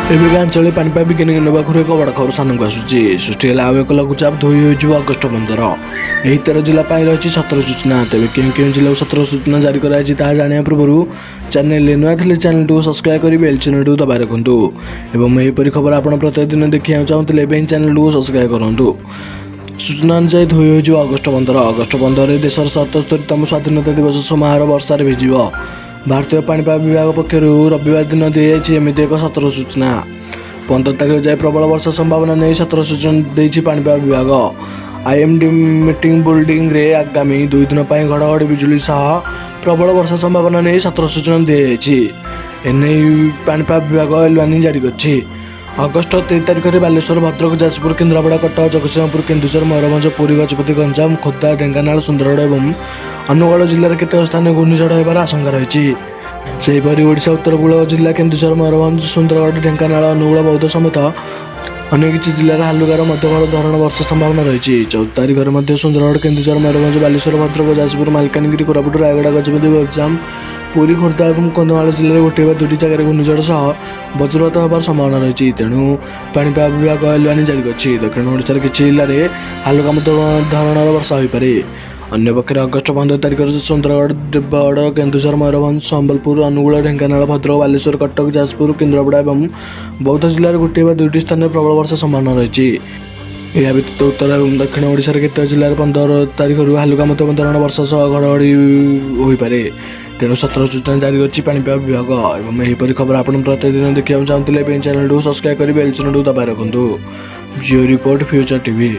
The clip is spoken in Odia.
ଏବେ ଆଞ୍ଚଳିକ ପାଣିପାଗ ବିଜ୍ଞାନ କେନ୍ଦ୍ର ପାଖରୁ ଏକ ବଡ଼ ଖବର ସାମ୍ନାକୁ ଆସୁଛି। ସୃଷ୍ଟି ହେଲା ଆଉ ଏକ ଲଘୁଚାପ, ଧୋଇ ହୋଇଯିବ ଅଗଷ୍ଟ 15। ଏହି 13 ଜିଲ୍ଲା ପାଇଁ ରହିଛି ସତର୍କ ସୂଚନା। ତେବେ କେଉଁ କେଉଁ ଜିଲ୍ଲାକୁ ସତର୍କ ସୂଚନା ଜାରି କରାଯାଇଛି, ତାହା ଜାଣିବା ପୂର୍ବରୁ ଚ୍ୟାନେଲରେ ନୂଆ ଥିଲେ ଚ୍ୟାନେଲଟିକୁ ସବସ୍କ୍ରାଇବ୍ କରି ବେଲ୍ ଚିହ୍ନଟିକୁ ଦବାଇ ରଖନ୍ତୁ ଏବଂ ଏହିପରି ଖବର ଆପଣ ପ୍ରତ୍ୟେକ ଦିନ ଦେଖିବାକୁ ଚାହୁଁଥିଲେ ଏବେ ହିଁ ଚ୍ୟାନେଲଟିକୁ ସବସ୍କ୍ରାଇବ୍ କରନ୍ତୁ। ସୂଚନା ଅନୁଯାୟୀ, ଧୋଇ ହୋଇଯିବ ଅଗଷ୍ଟ 15। ଅଗଷ୍ଟ 15ରେ ଦେଶର 77ତମ ସ୍ୱାଧୀନତା ଦିବସ ସମାରୋହ ବର୍ଷାରେ ଭିଜିବ। ଭାରତୀୟ ପାଣିପାଗ ବିଭାଗ ପକ୍ଷରୁ ରବିବାର ଦିନ ଦିଆଯାଇଛି ଏମିତି ଏକ ସତର୍କ ସୂଚନା। 15 ତାରିଖ ଯାଏ ପ୍ରବଳ ବର୍ଷା ସମ୍ଭାବନା ନେଇ ସତର୍କ ସୂଚନା ଦେଇଛି ପାଣିପାଗ ବିଭାଗ। ଆଇଏମ୍ଡି ମିଟିଂ ବୁଲେଟିନରେ ଆଗାମୀ 2 ଦିନ ପାଇଁ ଘଡ଼ଘଡ଼ି ବିଜୁଳି ସହ ପ୍ରବଳ ବର୍ଷା ସମ୍ଭାବନା ନେଇ ସତର୍କ ସୂଚନା ଦିଆଯାଇଛି। ଏନେଇ ପାଣିପାଗ ବିଭାଗ ୱାର୍ଣ୍ଣିଂ ଜାରି କରିଛି। ଅଗଷ୍ଟ 23 ତାରିଖରେ ବାଲେଶ୍ୱର, ଭଦ୍ରକ, ଯାଜପୁର, କେନ୍ଦ୍ରାପଡ଼ା, କଟକ, ଜଗତସିଂହପୁର, କେନ୍ଦୁଝର, ମୟୂରଭଞ୍ଜ, ପୁରୀ, ଗଜପତି, ଗଞ୍ଜାମ, ଖୋର୍ଦ୍ଧା, ଢେଙ୍କାନାଳ, ସୁନ୍ଦରଗଡ଼ ଏବଂ ଅନୁଗୋଳ ଜିଲ୍ଲାର କେତେକ ସ୍ଥାନରେ ଘୂର୍ଣ୍ଣିଝଡ଼ ହେବାର ଆଶଙ୍କା ରହିଛି। ସେହିପରି ଓଡ଼ିଶା ଉତ୍ତରକୂଳ ଜିଲ୍ଲା କେନ୍ଦୁଝର, ମୟୂରଭଞ୍ଜ, ସୁନ୍ଦରଗଡ଼, ଢେଙ୍କାନାଳ, ଅନୁଗୋଳ, ବୌଦ୍ଧ ସମେତ ଅନ୍ୟ କିଛି ଜିଲ୍ଲାରେ ହାଲୁକାରୁ ମଧ୍ୟମ ଧରଣ ବର୍ଷା ସମ୍ଭାବନା ରହିଛି। 14 ତାରିଖରେ ମଧ୍ୟ ସୁନ୍ଦରଗଡ଼, କେନ୍ଦୁଝର, ମୟୂରଭଞ୍ଜ, ବାଲେଶ୍ୱର, ଭଦ୍ରକ, ଯାଜପୁର, ମାଲକାନଗିରି, କୋରାପୁଟ, ରାୟଗଡ଼ା, ଗଜପତି, ଗଞ୍ଜାମ, ପୁରୀ, ଖୋର୍ଦ୍ଧା ଏବଂ କନ୍ଧମାଳ ଜିଲ୍ଲାରେ ଗୋଟିଏ ବା ଦୁଇଟି ଜାଗାରେ ଘୂର୍ଣ୍ଣିଝଡ଼ ସହ ବଜ୍ରପାତ ହେବାର ସମ୍ଭାବନା ରହିଛି। ତେଣୁ ପାଣିପାଗ ବିଭାଗ ୱାର୍ଣ୍ଣିଂ ଜାରି କରିଛି। ଦକ୍ଷିଣ ଓଡ଼ିଶାର କିଛି ଜିଲ୍ଲାରେ ହାଲୁକା ମଧ୍ୟମ ଧରଣର ବର୍ଷା ହୋଇପାରେ। ଅନ୍ୟପକ୍ଷରେ ଅଗଷ୍ଟ 15 ତାରିଖରେ ସୁନ୍ଦରଗଡ଼, ଦେବଗଡ଼, କେନ୍ଦୁଝର, ମୟୂରଭଞ୍ଜ, ସମ୍ବଲପୁର, ଅନୁଗୁଳ, ଢେଙ୍କାନାଳ, ଭଦ୍ରକ, ବାଲେଶ୍ୱର, କଟକ, ଯାଜପୁର, କେନ୍ଦ୍ରାପଡ଼ା ଏବଂ ବୌଦ୍ଧ ଜିଲ୍ଲାରେ ଗୋଟିଏ ବା ଦୁଇଟି ସ୍ଥାନରେ ପ୍ରବଳ ବର୍ଷା ସମ୍ଭାବନା ରହିଛି। ଏହା ବ୍ୟତୀତ ଉତ୍ତର ଏବଂ ଦକ୍ଷିଣ ଓଡ଼ିଶାର କେତେକ ଜିଲ୍ଲାରେ 15 ତାରିଖରୁ ହାଲୁକା ମଧ୍ୟମ ଧରଣ ବର୍ଷା ସହ ଘଡ଼ଘଡ଼ି ହୋଇପାରେ। ତେଣୁ ସତର୍କ ସୂଚନା ଜାରି କରିଛି ପାଣିପାଗ ବିଭାଗ। ଏବଂ ଏହିପରି ଖବର ଆପଣ ପ୍ରତିଦିନ ଦେଖିବାକୁ ଚାହୁଁଥିଲେ ଏବେ ଚ୍ୟାନେଲଟିକୁ ସବସ୍କ୍ରାଇବ୍ କରି ବେଲ୍ ଚିହ୍ନଟିକୁ ଦବାଇ ରଖନ୍ତୁ। Jio report, future TV.